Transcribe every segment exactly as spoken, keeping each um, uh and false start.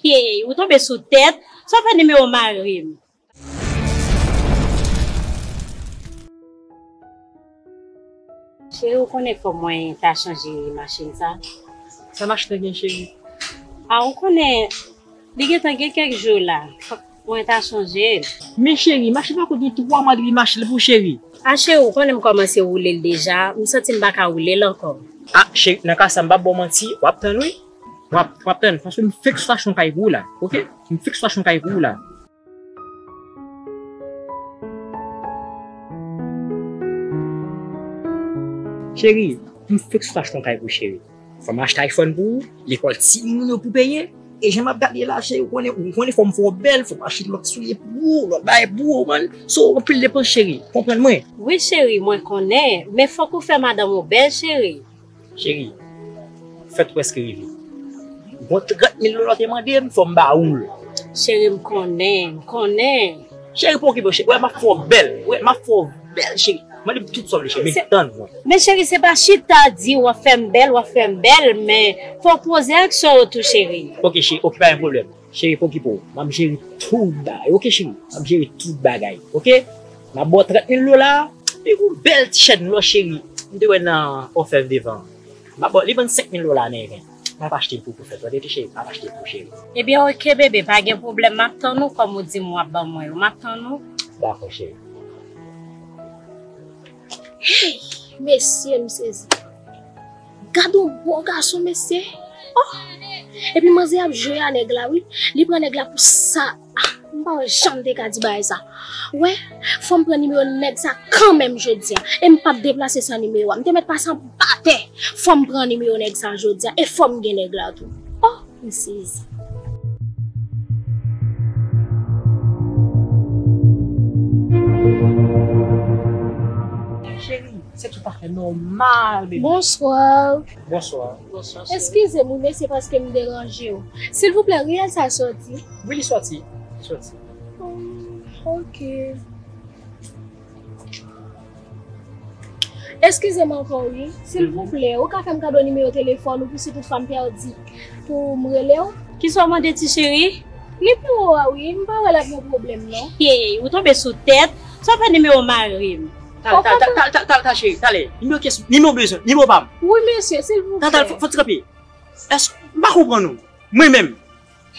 Hey, ou tonbe sou tèt, sa w fè nimewo mari m? Cheri, ou konnen fò mwen ta chanje machin sa. Sa machin nan gen, cheri? A, ou konnen, li gentan gen kèk jou la. Fòk mwen ta chanje l. Men cheri, machin pa ko gen twa mwa depi m achte l pou ou, cheri. A, cheri, ou konnen m kòmanse woule l deja. M santi m pa ka woule l ankò. A, cheri, nan ka sa, m p ap ba w manti, w ap tann wi. W ap, w ap tann, paske m fenk sot achte yon kay pou ou la, oke? M fenk sot achte yon kay pou ou la. Cheri, m fenk sot achte yon kay pou ou, cheri. Fò m achte iPhone pou ou, lekòl timoun yo pou peye. E jan m ap gade la, cheri, ou konnen, ou konnen fò m fè w bèl, fò m achte lòt soulye pou ou, lòt bagay pou ou, man. So, anpil depans, cheri. Konprann mwen. Wi, cheri, mwen konnen, men fòk ou fè madanm ou bèl, cheri. Cheri, fèt prèske rive. Bon, trant mil dola w te mande m, fò m ba ou l. Cheri, m konnen, m konnen. Cheri, pa okipe w, cheri. Wè, m ap fè w bèl. Wè, m ap fè w bèl, cheri. Mande m tout sa w vle, cheri. Men tann mwen. Men cheri, se pa chita di w ap fè m bèl, w ap fè m bèl, men fò w poze aksyon yo tou, cheri. Oke, cheri, oke, pa gen pwoblèm. Cheri, pa okipe w. M ap jere tout bagay, oke, cheri? M ap jere tout bagay, oke? M ap ba w trant mil dola, epi yon bèl ti chèn lò, cheri. M te wè nan Ofèv devan. M ap ba w, li vann senk mil dola ameriken. M ap achte l pou ou pou fèt, tande, cheri? M ap achte l pou ou, cheri. Ebyen, oke, bebe, pa gen pwoblèm. M ap tann ou, kòm ou di m w ap ban mwen yo. M ap tann ou. Dakò, cheri. Hey, mesye, m sezi. Gad yon bon gason, mesye. Oh! Epi manzè ap jwe a nèg la, wi. Li pran nèg la pou sa. Ah, m pa wè jan m te ka di bagay sa. Wè, fò m pran nimewo nèg sa kanmenm jodi a. E m p ap deplase san nimewo a. M te mèt pase anba tè. Fò m pran nimewo nèg sa jodi a. E fò m gen nèg la tou. Oh! M sezi. Cheri, se toutafè nòmal, bebe. Bonswa. Bonswa. Bonswa, cheri. Eskize m, wi, mesye, paske m deranje w. Silvouplè, riyèl sa sòti? Wi, li sòti. Li sòti. Hmm, oke. Eskize m ankò, wi. Silvouplè, ou ka fè m kado nimewo telefòn ou pou si toutfwa m pèdi, pou m rele w? Kisa w mande, ti cheri? Nimewo a, wi. M pa wè l ap gen pwoblèm, non. Hey, ou tonbe sou tèt. Sa w fè nimewo mari m? Talè, talè, talè, cheri, talè. Nimewo kiyès? Nimewo bezwen, nimewo pa m. Wi, mesye, silvouplè. Talè, talè, fò, fò ti kanpe. Èske, m pa konprann ou. Mwen menm.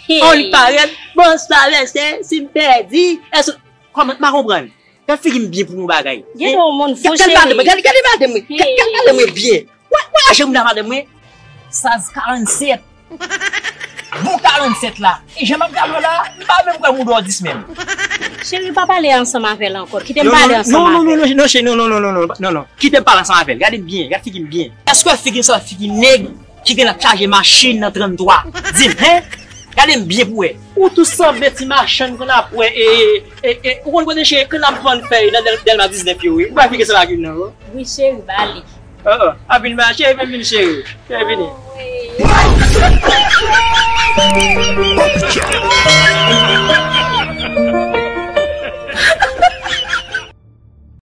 Hey. An li parèt, bon, sa lè se, si m pèdi, èske, kòman, m pa konprann. Gad figi m byen pou yon bagay. Gen yon moun fou, cheri. Gad, gad madanm mwen, gad, gad, gad madanm mwen byen. Wè, wè, jan m nan madanm mwen. Saz karannsèt. Bon karannsèt la. E jan m ap gade w la, m pa menm kwè m ou dò dis menm. Cheri, pa pale ansanm avè l ankò. Kite m pale ansanm avè l. Non, non, non, non, non, cheri, non, non, non, non, non, non, non. Kite m pale ansanm avè l. Gade m byen, gad figi m byen. Èske w wè figi m sanble figi nèg ki genlè ap chaje machin nan tranntwa? Di m, hen? Gade m byen pou wè. Ou tou sanble ti machann kanapwè, e, e, e, ou konn kote cheri kanapwè vann fèy nan Dèl-, Dèlma diznèf yo, wi. Ou pa figi sanble ak youn nan, wi. Wi, cheri, ba li. Oh, oh. Ap vin ba, cheri, vin, vin, cheri. Cheri, vini.